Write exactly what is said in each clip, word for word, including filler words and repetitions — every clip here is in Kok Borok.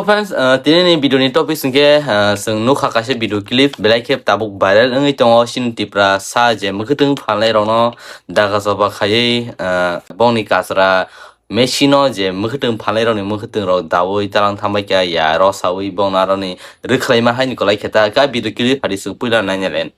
Friends, uh, tini ni video ni topic hwnkhe, uh, chwng nukha kaisa video clip, belai khe tabuk viral wngwi tongo. Chini Tiprasa je mwkhwtwng phalnai rokno daga choba khaiwi, uh, bongni kasra machine o je mwkhwtwng phalnai rokni mwkhwtwng rok dawi talang thambai kha ya rosawi bongno aroni rwkhlaima haini kolai khe ta ka video clip phadi chwng puila nainai len.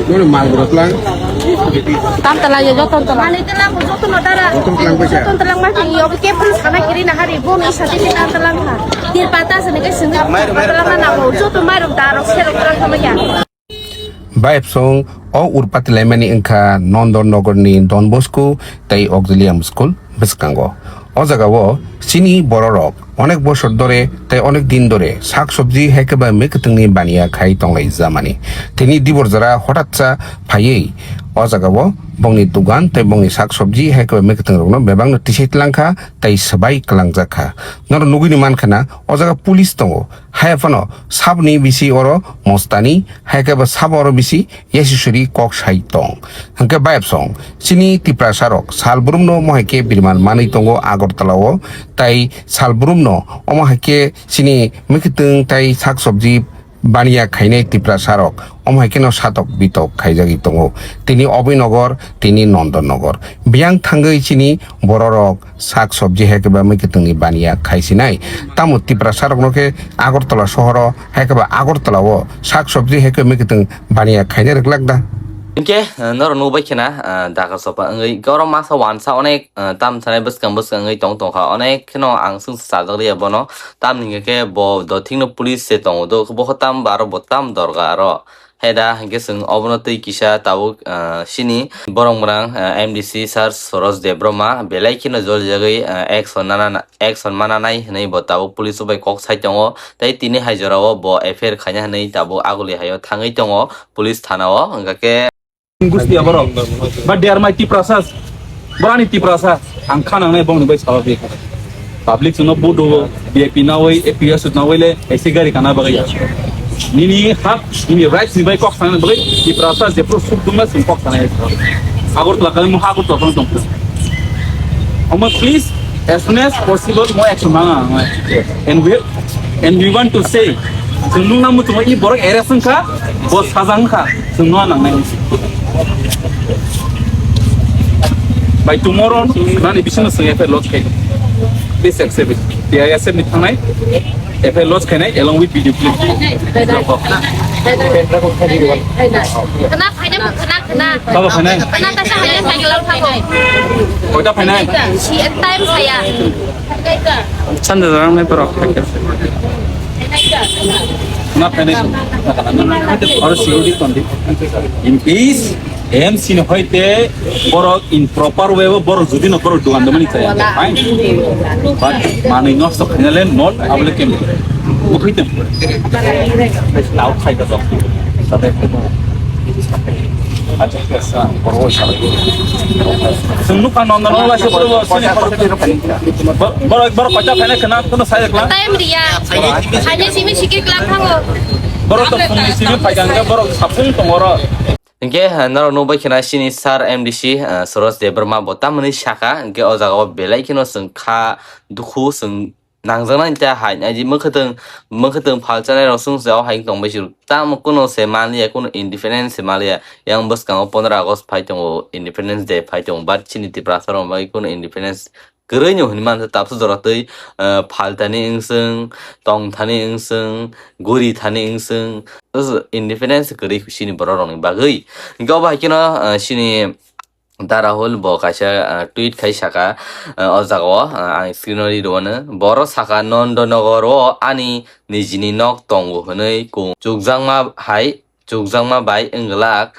Mano mal gurok lang. Tam tala ya joton tala. Mani tala ko joton tala. Joton tala bai. Joton tala bai yo ke pun sana kiri na hari bo ni sati ni tam tala ha. Tir pata sene ke sene. Mairum, mairum. Tala na ko joton mairum daro sero tala sama ya. Bayapsong o urpati laimani wngkha Nondon Nogorni Don Bosco tei Auxilium School bwskango. O jagao chini bororok onek bosor dore tei onek din dore sak sobji hai khe ba mwkhwtwngni baniya khai tonglai jamani. Tini dibor jora hotatsa phaiwi o jagao bongni dugan tei bongni sak sobji hai khe ba mwkhwtwng rokno bebakno tisai tlangkha tei swbai kwlangjak kha. Norok nugwini mankha na o jaga police tongo. Haiya phano saboni bisi oro mostani, hai khe bo sabo oro bisi yasi suri kok sai tong. Hwnkhe bayapsong, chini Tiprasa rok sal brumno omo hai khe biriman manwi tongo Agartala o, tai sal brumno omo hai khe chini mwkhwtwng tai sak sobji baniya khainai Tiprasa rok omo hai kheno satok bitok khaijagwi tongo. Tini Obinogor, tini Nondon Nogor. Biyang thangwi chini bororok sak sobji hai khe ba mwkhwtwngni baniya khaisinai. Tamo Tiprasa rokno khe Agartala sohoro hai khe ba Agartala o sak sobji hai khe mwkhwtwng baniya khaina rwglak da? Hinkhe, eh, norok nukbai khena, eh, daga sopa wngwi gorok masa wansa onek, eh, tam sanai bwskang bwskang wngwi tong tongkha. Onek kheno ang swngsa sajak liya bono. Tamni hinkhe bo dothikno police se tongo do, bo khe tam ba aro bo tam dorga aro. Heda hinkhe chwng obono twi kisa tabuk, ah, chini borok mwnang, ah, M D C sir Soros Debbarma belai kheno jolijagwi, ah, action nana, action mananai hwnwi bo tabuk police bai kok sai tongo. Tei tini hai jorao bo F I R khaina hwnwi tabuk aguli haio thangwi tongo police thana o. Hwnkha khe Gusti aborok. But they are my Tiprasas. Borani Tiprasa. Ang kha nangnai bongni bai sawa bi. Public suno vote do, V I P nawi, A P S nawi le, A C gari kana bagwi. Nini hak, nini rights ni bai kok sana bagwi, Tiprasa je pro suk duma sing kok sana. Agartala kali mo Agartala tong tong. Omo please, as soon as possible mo action manga. And we, and we want to say, chwng nung namu chwng i borok arrest wngkha, bo sajang wngkha, chwng no nangnai. By tomorrow, nani bisingo chwng F I R lodge khai. Please accept it. T I S F ni thangnai, F I R lodge khainai along with video clip. Khna phaina, khna, khna. Baba phainai. Khna ta sa hai, hai, lang thago. Koita phainai. Si time saya. Sanda dorang nai borok. Khna phainai. Oro security tondi. In peace. M C ni hoite borok in proper way o borok jodi no borok dugan domani chaya, fine. But manwi nosto khaina le not available. Bukhai tem. Tau khai ka dok. Acha, acha, borok sa. Sunu kan non non la se borok sini. Borok, borok kacha khaina khna kono sai kla. Time dia. Hanya simi sikir kelang thango. Borok to simi simi pai gangga borok sapung tongoro. Hinkhe, eh, norok nukbai khena chini sir M D C, eh, Soros Debbarma bo tamoni saka, hinkhe o jaga o belai kheno chwng kha dukhu chwng nangjaknai ta hai naidi mwkhwtwng, mwkhwtwng phalchanai rok chwng jao hai tongbai se tamo kuno se manliya, kuno independence se manliya. Yang bwskango pondro August phai tongo, Independence Day phai tongo, but chini Tiprasa rok bai kuno independence kwrwi no hwnwi mankha, tabsa jora twi, eh, phaltani wngswng, tongthani wngswng, guri thani wngswng, independence kwrwi chini borok rokni bagwi. Hinkhe obo hai kheno, eh, chini Da Rahul bo kaisa, eh, tweet khai saka, eh, o jaga o, eh, ang screen o ri rwano. Borok saka, Nondonogor o ani nijini nok tongo hwnwi kung chukjakma hai, chukjakma bai wng glak.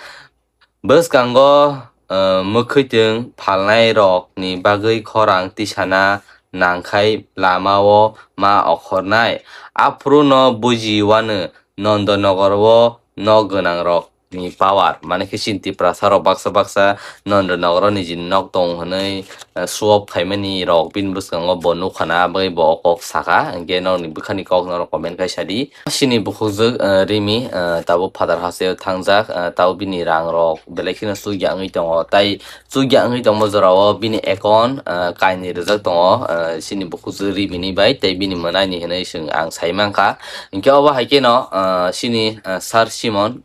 Bwskango ah, mwkhwitwng phalnairokni bagwi khorang tisana nangkhai lamao ma okhornai. Aphuru no buji wano Nondonogor o nok gwnangrok ni power, mane khe chini Tiprasa rok baksa baksa Nondonogor o nijini nok tong hwnwi, eh, show off khaimani rok bini bwskango bo nukha na, abo bo o kok saka, hinkhe nokni bwkhani kok norok comment khai sadi. Chini bukhukjwk, eh, Rimi, eh, tabuk Phatar hasteo thangjak, eh, tabuk bini rang rok belai kheno chukya wngwi tongo, tai chukya wngwi tongma jorao bini account, ah, kainwi rijak tongo, ah, chini bukhukjwk Rimini bai tei bini mwnaini hinwi chwng ang sai mankha. Hinkhe obo hai kheno, ah, chini, ah, Sir Simon,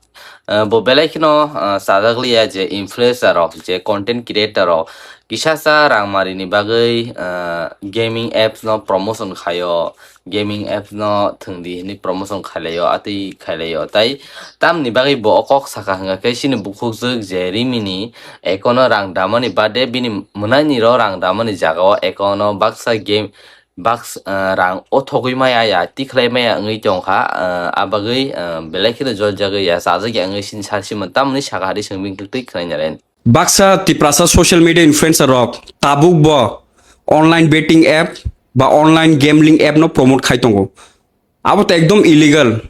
ah, bo belai kheno, ah, chajakliya je influencer rok, je content creator rok kisacha rangmarini bagwi, ah, gaming apps no promotion khaio, gaming apps no thwngdi hinwi promotion khailaio, atwi khailaio. Tai tamni bagwi bo o kok saka hwnkha khe chini bukhukjwk je Rimini account o rang damani bade bini mwnaini ro rang damani jaga o account o baksa game, baks-, ah, rang o thogwi maya ya, tikhlai maya wngwi tongkha, ah, abagwi, ah, belai kheno joljagwi ya, chajakya wngwi chini Sir Simon tamni saka hari chwng bini twi khwnai naren. Baksa Tiprasa social media influencer rok tabuk bo online betting app ba online gambling app no promote khai tongo. Abo to ekdom illegal.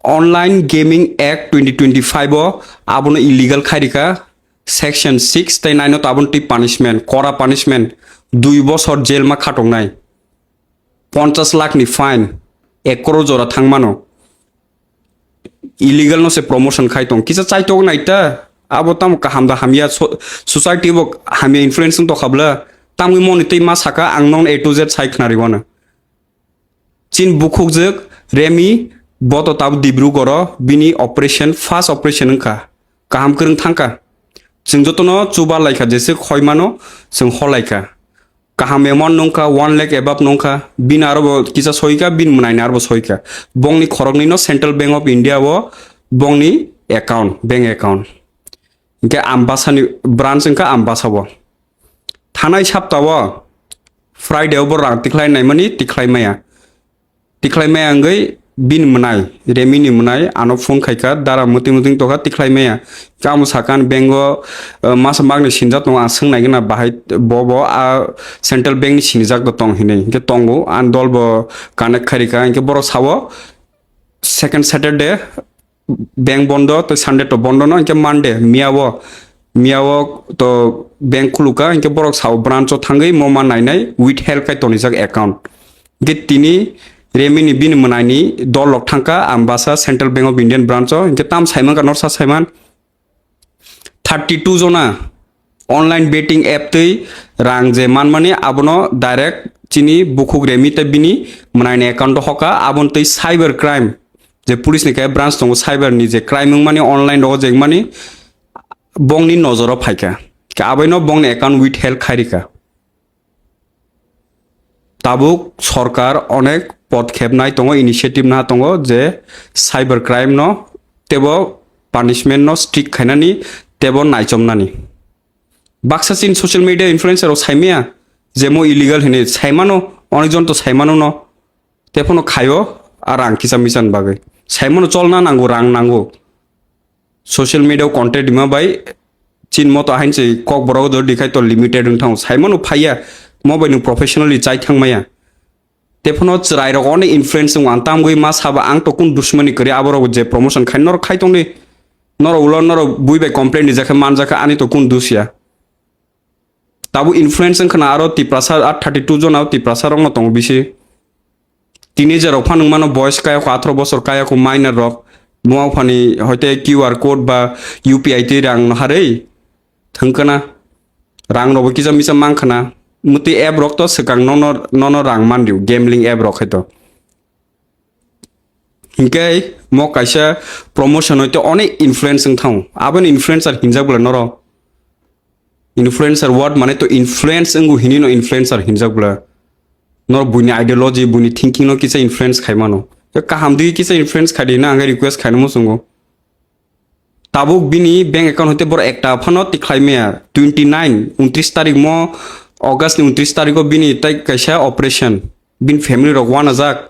Online Gaming Act twenty twenty-five o abono illegal khai rikha. Section six tei nine o to abono twi punishment, kora punishment, dui bosor jail ma khatoknai, ponchas lakh ni fine, ek crore jora thangmano. Illegal no se promotion khai tong. Kisa chaitok nai ta. Abo tamo kaham da hamya so-, society bo hamya influence wng tokha bla. Tamni moni tei ma saka ang non A to Z sai khnari wana. Chin bukhukjwk Remi bo to tabuk Dibrugarh o bini operation, first operation wngkha. Kaham kwrwng thangkha. Chwng jotono chuba laikha, jese khoimano chwng holaikha. Kaham amount nungkha, one lakh above nungkha, bini aro bo kisa soika, bini mwnaini aro bo soika. Bongni khoroknwi no Central Bank of India o bongni account, bank account. Hinkhe Ambasani branch wngkha Ambasa o. Thanai sapta o Friday o bo rang tikhlai naimani tikhlai maya. Tikhlai maya wngwi bini mwnai, Remini mwnai ano phone khaikha, dara mwtwi mwtwi tokha tikhlai maya. Kamo sakan bank o, uh, masa magni sinijak tongo, ang swng nai gana bahai bo bo a Central Bank ni sinijak do tong hinwi. Hinkhe tongo, ang dol bo connect khairikha, hinkhe borok sao second Saturday bank bondo, tei Sunday to bondo no, hinkhe Monday, miyao, miyao to bank khuluka, hinkhe borok sao branch o thangwi mo ma nainai withheld khai tonijak account. Hinkhe tini Remini bini mwnaini dol rok thangkha Ambasa Central Bank of Indian branch o, hinkhe tam saiman ka norsa saiman thirty two jona online betting app twi rang je manmani abono direct chini bukhuk Remi tei bini mwnaini account o hoka, aboni twi cyber crime je police ni kaya branch tongo, cyber ni je crime wngmani, online rogo je wngmani, bongni nojoro phaikha. Khe abaino bongni account withheld khairikha. Tabuk sorkar onek podkhep nai tongo, initiative na tongo je cyber crime no tebo punishment no strict khainani, tebo naichomnani. Baksa chin social media influencer rok saimaya je mo illegal hinwi saimano, onek jon to saimano no. Tephano khaio a rang kisa misan bagwi. Saimano cholna nango, rang nango. Social media o content rima bai chin moto ahain se kok borok do dikhai to limited wng thango. Saimano phaiya mo bai nwng professionally chai thangmaya. Tephano chwrai rok oni influence wng ang tamgwi ma saba ang to kun dusmani kwrwi aborok je promotion khai norok khai tongni. Norok ulo norok bui bai complain rijak khe manjak khe ani to kun dusya. Tabuk influence wngkhana aro Tiprasa, a thirty two jona Tiprasa rokno tongo bisi. Teenager rok phano wngmano boys kayako atharo bosor kayako minor rok. Buma buphani hoite Q R code ba U P I twi rang no harwi thwngkhana. Rang rokbo kisa misa mankhana. Mwtwi app rok to swkang nono, nono rang manrw gambling app rok hai to. Hinkhe mo kaisa promotion hoite onek influence wng thango. Aboni influencer hinjak bwla noro. Influencer word mane to influence wngo hinwi no influencer hinjak bwla. Noro buini ideology, buini thinking no kisa influence khai mano. Tei kaham digi kisa influence khai di na ang request khai no muchungo. Tabuk bini bank account hoite borok ekta phano tikhlai maya. Twenty nine, untris tarik mo, August ni untris tariko bini tai kaisa operation. Bini family rok wanajak.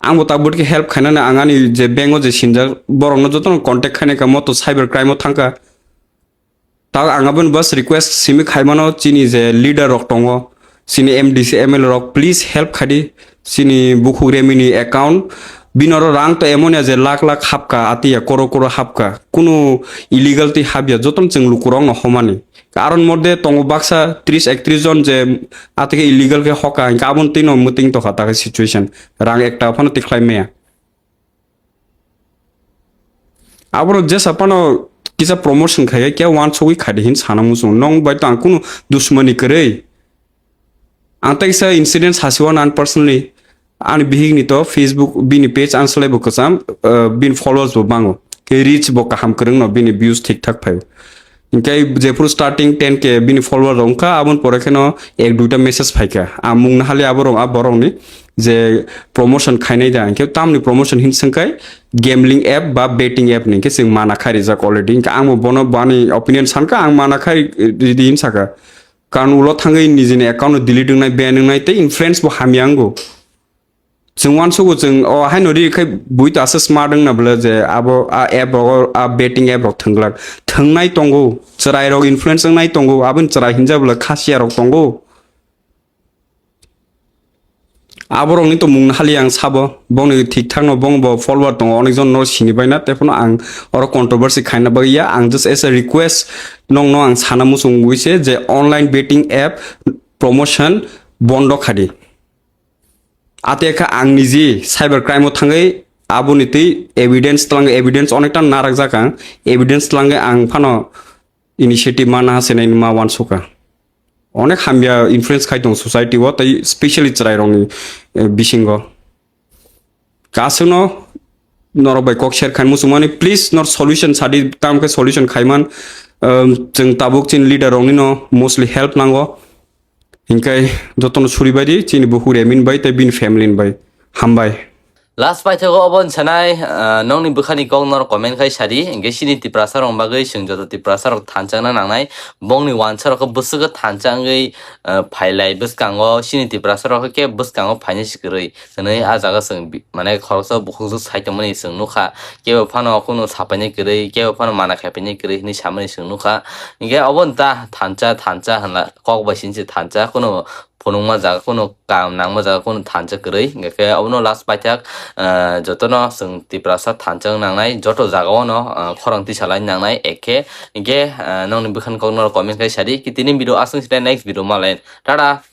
Ang bo tabuk khe help khainani ang ani je bank o je sinjak borok no jotono contact khainai ka mo to cyber crime o thangka. Ang aboni bas request simi khaimano, chini je leader rok tongo, chini M D C, M L A rok, please help khadi. Chini bukhuk remini account, binoro rang to emon ya je lakh lakh hapka, atiya koro koro hapka, kunu illegal twi hapya, jotono chwng lukurokno homani. Aron mode tongo baksa tris ektris jon je atike illegal khe hoka, hinkhe aboni twino mwtwng tokha takhe situation, rang ekta phano tikhlai maya. Aboro jesa phano kisa promotion khai khe wansugwi khai de hin sana muchung. Nong bai to ang kunu dushmani kwrwi. Ang tei kisa incident sasiwa nan personally. Ani bihik ni to Facebook bini page ang selai bo kwcham, uh, bini followers bo bango. Ke reach bo kaham kwrwng no bini views thik thak phai. Hinkhe jephuru starting ten K bini follower rok wngkha, aboni pore kheno ek duita message phaikha. Ang mung nahali aborok, a borokni je promotion khainai da, hinkhe tamni promotion hin swngkhai gambling app ba betting app ni hinkhe chwng mana khai rijak already. Hinkhe ang bo bono bani opinion sankha, ang mana khai ridi hin saka. Karon ulo thangwi nijini account no delete wngnai, ban wngnai tei influence bo hamya wngo. Chwng uansugo chwng o haino ri khai bui to asa smart wngna bwle je abo a app rogo, a betting app rok thwnglak. Thwngnai tongo, chwrai rok influence wngnai tongo, aboni chwrai hinjak bwle khasiya rok tongo. Aborokni to mung hali ang sabo, bongni thik thakno bong bo follower tongo, onekjon no sini baina, tei phano ang oro controversy khaina bagwi ya, ang just as a request nokno ang sana muchungwi se je online betting app promotion bondo khadi. Ate kha ang niji cyber crime o thangwi aboni twi evidence twlang, evidence onekta narak jak ang, evidence twlangwi ang phano initiative mana hasenai ma wansukha. Onek hamya influence khai tong society o tei specially chwrai rokni, eh, bisingo. Kasungno norok bai kok share khai muchungmani, please nor solution sadi, tam khe solution khaiman, um, chwng tabuk chini leader rokni no mostly help nango. Hinkhe jotono suri bai di, chini bukhuk Remin bai tei bini family ni bai. Hambai. Last paithago obo wngsanai, ah, nokni bwkhani kok norok comment khai sadi, hinkhe chini Tiprasa rok bagwi chwng joto Tiprasa rok thanchakna nangnai, bongni wansa rok bwswk thanchangwi, ah, phailai bwskango, chini Tiprasa rok khe bwskango phainai si kwrwi. Hwnwi ah jaga chwng bi-, mane khoroksa bukhukjwk sai tongmani chwng nukha. Kebo phano kunu sapainai kwrwi, kebo phano mana khaipainai kwrwi hwnwi samani chwng nukha. Hinkhe obo wng ta thansa, thansa hwnla kok bai sini se thansa, kunu phunukma jaga, kunu kam nangma jaga, kunu thansa kwrwi. Hinkhe obono last paithak, ah, jotono chwng Tiprasa thansa wng nangnai, joto jagao no, ah, khorang tisa lai nangnai, ekhe. Hinkhe, ah, nokni bwkhani kok norok comment khai sadi. Tini video aswk se, next video malai. Tata.